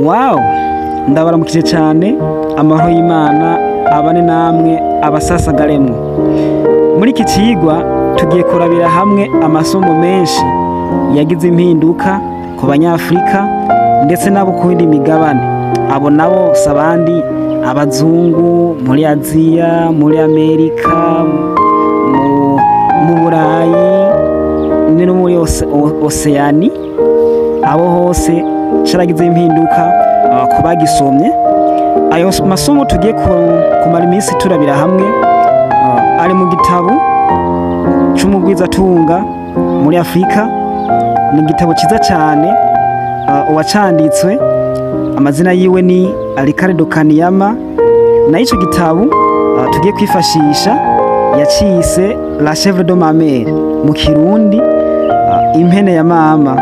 Wow, ndabaramukije cyane. Amahoro y'Imana abane namwe abasasagaremwo. Muri iki cigwa tugiye kurabira hamwe amasomo menshi yagize impinduka ku Banyafurika ndetse n'abo ku yindi migabane. Abo nabo si abandi, abazungu muri Aziya, muri Amerika, mu Burayi no muri Oseyani. Abo hose caragize impinduka ku bagisomye. Ayo masomo tugiye kumara iminsi turabira hamwe ari mu gitabo c'umugwizatunga muri Afurika. Ni igitabo ciza cane. Uwacanditswe amazina yiwe ni Ricardo Kaniyama, nayo ico gitabo tugiye kwifashisha yacise La Chèvre de ma mère, mu Kirundi impene ya mama.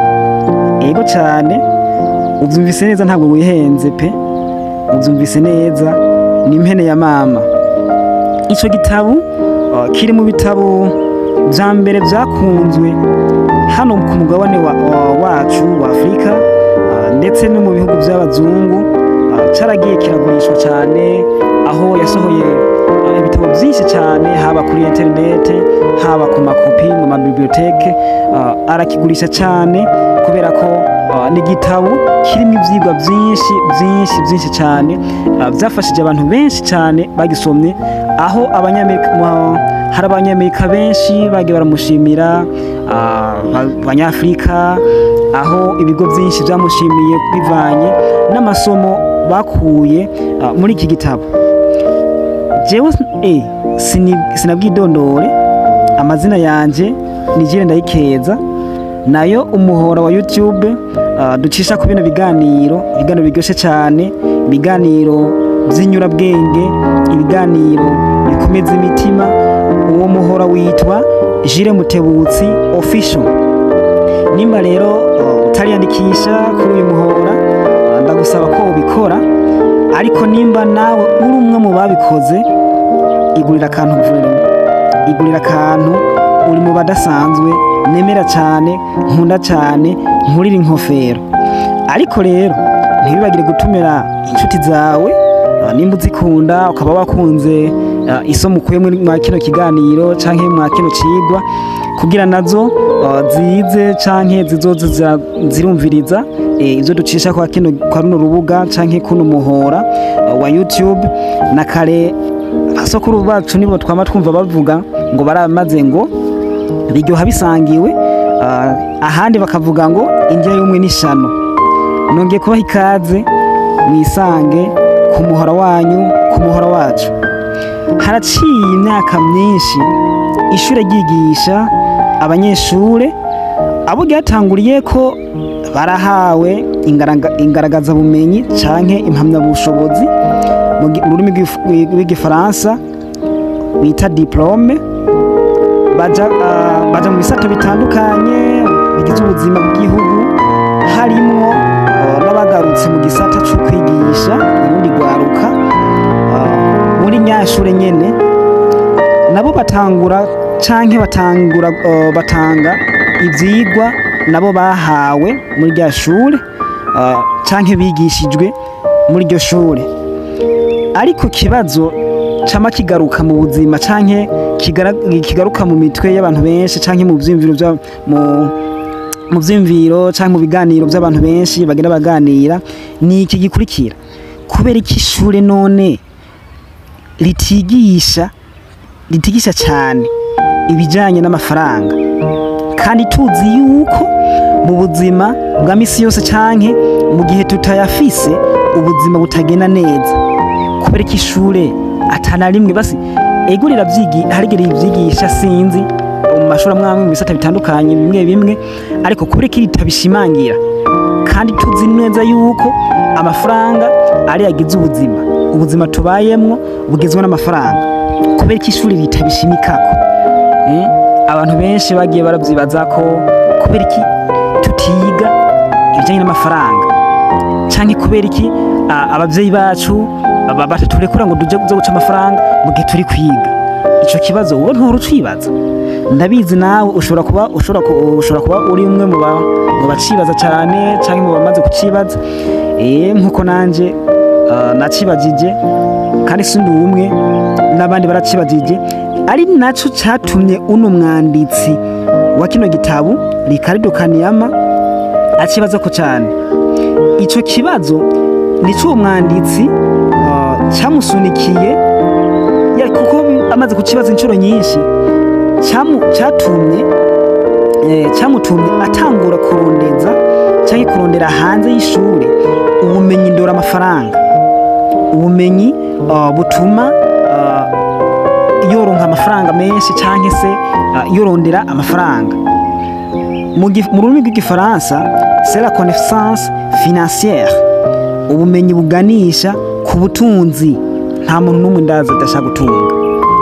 Ego cane, uvyumvise neza, ntabwo wihenze pe, uvyumvise neza, ni impene ya mama. Ico gitabo kiri mu bitabo vya mbere vyakunzwe hano ku mugabane wacu wa Afurika ndetse no mu bihugu vy'abazungu. Caragiye kiragurishwa cane, aho yasohoye ibitabo vyinshi cane, haba kuri internet, haba ku makopi mu ma bibliothèque. Arakigurisha cane kubera ko ni igitabo kirimo ivyigwa vyinshi vyinshi vyinshi cane, vyafashije abantu benshi cane bagisomye, aho Abanyamerika, hari Abanyamerika benshi bagiye baramushimira, Abanyafurika, aho ibigo vyinshi vyamushimiye bivanye n'amasomo bakuye muri iki gitabo. Jewe sinabwidondore, amazina yanje ni Jire Ndayikeza, nayo umuhora wa YouTube ducisha ku bino biganiro, ibiganiro biryoshe cyane, ibiganiro by'inyurabwenge, ibiganiro bikomeza imitima. Uwo muhora witwa Jire Mutebutsi Official. Nimba rero utariyandikisha kuri uyu muhora, ndagusaba ko ubikora. Ariko nimba nawe uri umwe mu babikoze, igurira akantu vurimo, igurira akantu, uri mu badasanzwe nemera cyane, nkunda cyane, nkurira inkofero. Ariko rero ntibibagire gutumira inshuti zawe, nimba uzikunda, ukaba wakunze isomo ukuye muri mwa kino kiganiro canke mwa kino cigwa, kugira nazo zize canke zizoze zirumviriza ivyo ducisha kwa kino, kwa runo rubuga canke kuno muhora wa YouTube. Na kare basokuru bacu nibo twama twumva bavuga ngo baramaze ngo biryoha bisangiwe, ahandi bakavuga ngo indya y'umwe n'ishano. Nongeye kubaha ikaze, mwisange ku muhora wanyu, ku muhora wacu. Haraciye imyaka myinshi ishure ryigisha abanyeshure. Abo ryatanguriye ko barahawe ingaragazabumenyi canke impamyabushobozi, mu rurimi rw'Igifaransa bita diplôme. Baja mu bisata bitandukanye bigize ubuzima bw'igihugu, harimwo n'abagarutse mu gisata co kwigisha urundi rwaruka muri nyashure nyene. Nabo batangura canke batangura batanga ivyigwa nabo bahawe muri rya shure canke bigishijwe muri iryo shure. Ariko kibazo cama kigaruka mu buzima canke kigaruka mu mitwe y'abantu benshi canke mu vyiyumviro vya mu vyiyumviro canke mu biganiro by'abantu benshi bagenda baganira ni iki gikurikira: kubera iki ishure none ritigisha cyane ibijyanye n'amafaranga, kandi tuzi yuko mu buzima bwa misi yose canke mu gihe tutayafise ubuzima butagenda neza? Kubera ko ishure atana rimwe basi, ego riravyigi, hari igihe rivyigisha, sinzi, mu mashuri amwe amwe, mu bisata bitandukanye bimwe bimwe, ariko kubera ko ritabishimangira kandi tuzi neza yuko amafaranga ari yagize ubuzima, ubuzima tubayemwo bugizwe n'amafaranga, kubera ko ishuri ritabishimikako? Abantu benshi bagiye baravyibaza ko kubera iki tutiga ibijanye n'amafaranga, canke kubera iki abavyeyi bacu bataturekura ngo duje kuza guca amafaranga mu gihe turi kwiga. Ico kibazo wowe ntuhora ucibaza, ndabizi. Nawe ushobora kuba uri umwe mu bacibaza cyane canke mu bamaze kucibaza. Nkuko nanje nacibajije, kandi sindi umwe, n'abandi baracibajije, ari naco catumye uno mwanditsi wa kino gitabo Ricardo Kanyama acibaza ko cyane. Ico kibazo nico uwo mwanditsi cyamusunikiye, kuko amaze kucibaza inshuro nyinshi, cyatumye cyamutumye atangura kurondeza cyangwa kurondera hanze y'ishuri ubumenyi ndora amafaranga, ubumenyi butuma yoronka amafaranga menshi cyangwa se yorondera amafaranga. Mu rurimi rw'Igifaransa, c'est la connaissance financière, ubumenyi buganisha ku butunzi. Nta muntu n'umwe ndazi adashaka gutunga,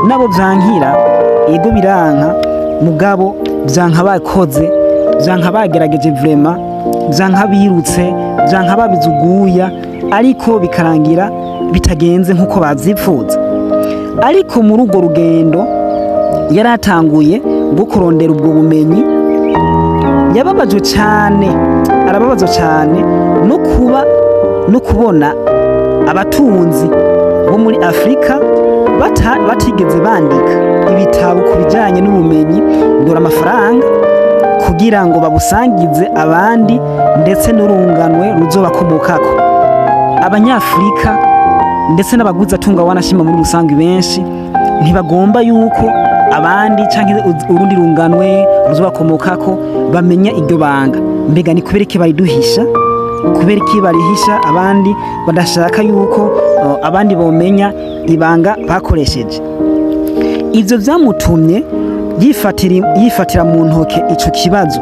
nabo vyankira, ego biranka, mugabo vyanka bakoze, vyanka bagerageje vraiment, vyanka birutse, vyanka babizuguya, ariko bikarangira bitagenze nkuko bavyipfuza. Ariko muri urwo rugendo yaratanguye rwo kurondera ubwo bumenyi, yababajwe cyane, arababazwa cyane no kuba no kubona abatunzi bo muri Afrika batigeze bandika ibitabo ku bijyanye n'ubumenyi ndora amafaranga, kugira ngo babusangize abandi ndetse n'urunganwe ruzobakomokako. Abanyafurika ndetse n'abagwizatunga wanashima muri rusange benshi ntibagomba yuko abandi canke urundi runganwe ruzobakomokako bamenya iryo banga. Mbega ni kubera iki bariduhisha? Kubera iki barihisha abandi, badashaka yuko abandi bomenya ibanga bakoresheje? Ivyo vyamutumye yifatira mu ntoke ico kibazo,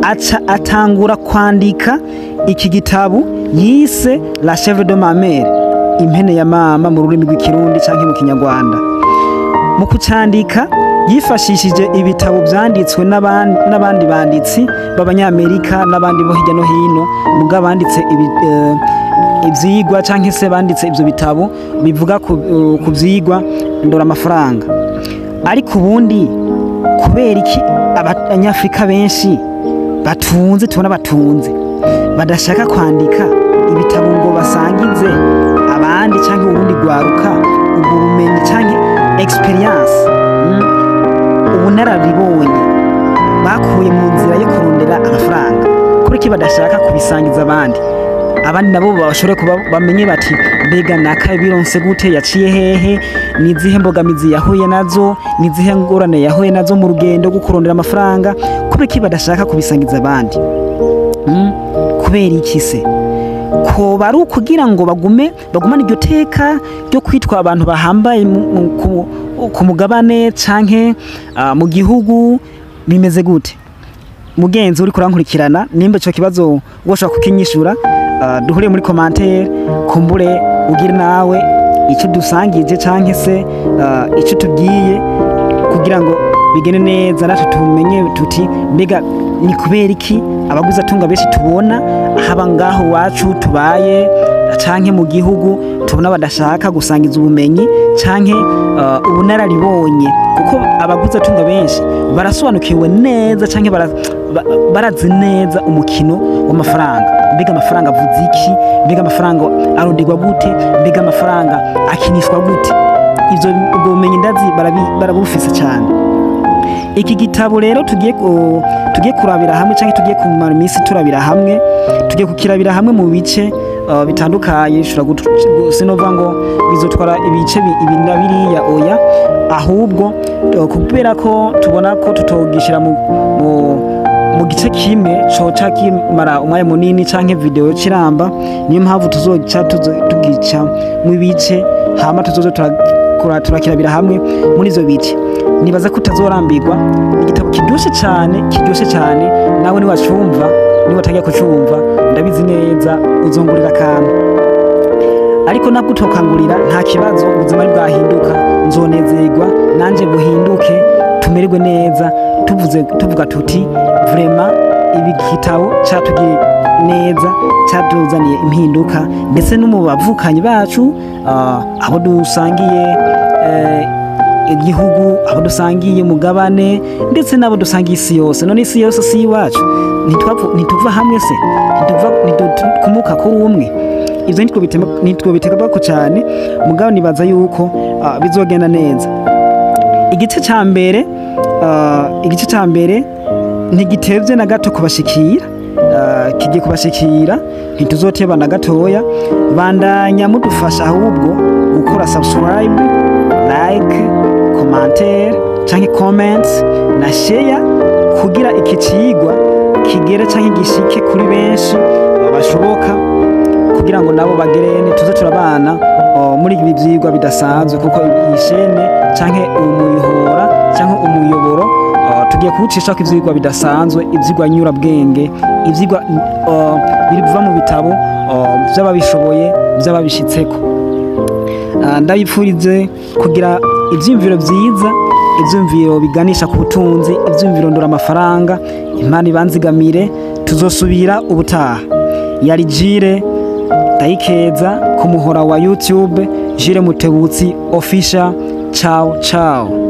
aca atangura kwandika iki gitabo yise La Chèvre de ma mère, impene ya mama mu rurimi rw'Ikirundi canke mu Kinyarwanda. Mu kucandika yifashishije ibitabo vyanditswe n'abandi banditsi b'Abanyamerika n'abandi bo hirya no hino, muga banditse ivyigwa canke se banditse ivyo bitabo bivuga ku vyigwa ndora amafaranga. Ariko ubundi kubera iki Abanyafrika benshi batunze, tubona batunze, badashaka kwandika ibitabo ngo basangize abandi canke urundi rwaruka ubwo bumenyi canke experience, ubunararibonye bakuye mu nzira yo kurondera amafaranga? Kuri iki badashaka kubisangiza abandi, abandi nabo bashobore kuba bamenye bati mbega naka bironse gute, yaciye hehe, nizihe mbogamizi yahuye nazo, nizihe ngorane yahuye nazo mu rugendo rwo kurondera amafaranga? Kubera iki badashaka kubisangiza abandi? Kubera iki se? Ko bari ukugira ngo bagumane iryo teka ryo kwitwa abantu bahambaye ku mugabane canke mu gihugu? Bimeze gute? Mugenzi uri kurankurikirana, nimba ico kibazo woshobora kukinyishura, duhuriye muri commentaire, kumbure ugire nawe icyo dusangije canke se icyo tubwiye, kugira ngo bigende neza natwe tumenye tuti mbega ni kubera iki abaguzatunga benshi tubona haba ngaho wacu tubaye canke mu gihugu tubona badashaka gusangiza ubumenyi canke ubunararibonye? Kuko abaguzatunga benshi barasobanukiwe neza canke barazi neza umukino w'amafaranga. Mbega amafaranga avuze iki? Mbega amafaranga aronderwa gute? Mbega amafaranga akinishwa gute? Ivyo ubwo bumenyi ndazi barabufise cyane. Iki gitabo rero tugiye kurabira hamwe canke tugiye kumara iminsi turabira hamwe, tugiye kukirabira hamwe mu bice bitandukanye. Ushobora sinova ngo bizotwara ibice ibi na biriya, oya, ahubwo kubera ko tubona ko tutogishira mu gice kimwe coca kimara umwanya munini canke video kiramba, niyo mpamvu tuzoca tugica mu bice, hama tuzoza turakirabira hamwe muri izo bice. Nibaza ko utazorambirwa. Igitabo kiryoshe cyane, kiryoshe cyane. Nawe niwacumva, niwatangiye kucumva, ndabizi neza uzongurira akantu. Ariko nabwo utokangurira, nta kibazo, ubuzima bwahinduka, nzonezerwa nanje buhinduke, tumererwe neza, tuvuze tuvuga tuti vraiment ibi gitabo catugiriye neza, catuzaniye impinduka, ndetse no mu bavukanyi bacu, abo dusangiye igihugu, abo dusangiye umugabane, ndetse n'abo dusangiye isi yose. None isi yose si iwacu? Ntituva hamwe se? Ntidukumuka kuri umwe? Ivyo ntitwobitegako cyane, mugabo nibaza yuko bizogenda neza. Igice ca mbere ntigitevye na gato kubashikira, kigiye kubashikira, ntituzoteba na gatoya. Bandanya mudufasha ahubwo gukora subscribe, like, commentaire canke comments na share, kugira iki cigwa kigere canke gishike kuri benshi bashoboka, kugira ngo nabo bagere tuze turabana muri ibi vyigwa bidasanzwe, kuko iyi chaîne canke umuyihora canke umuyoboro tugiye kuwucishako ivyigwa bidasanzwe, ivyigwa nyurabwenge, ivyigwa biva mu bitabo vy'ababishoboye, vy'ababishitseko. Ndabipfurize kugira ivyiyumviro vyiza, ivyiyumviro biganisha ku butunzi, ivyiyumviro ndora amafaranga. Imana ibanzigamire, tuzosubira ubutaha. Yari Jire Ndayikeza ku muhora wa YouTube, Jire Mutebutsi Official. Ciao ciao.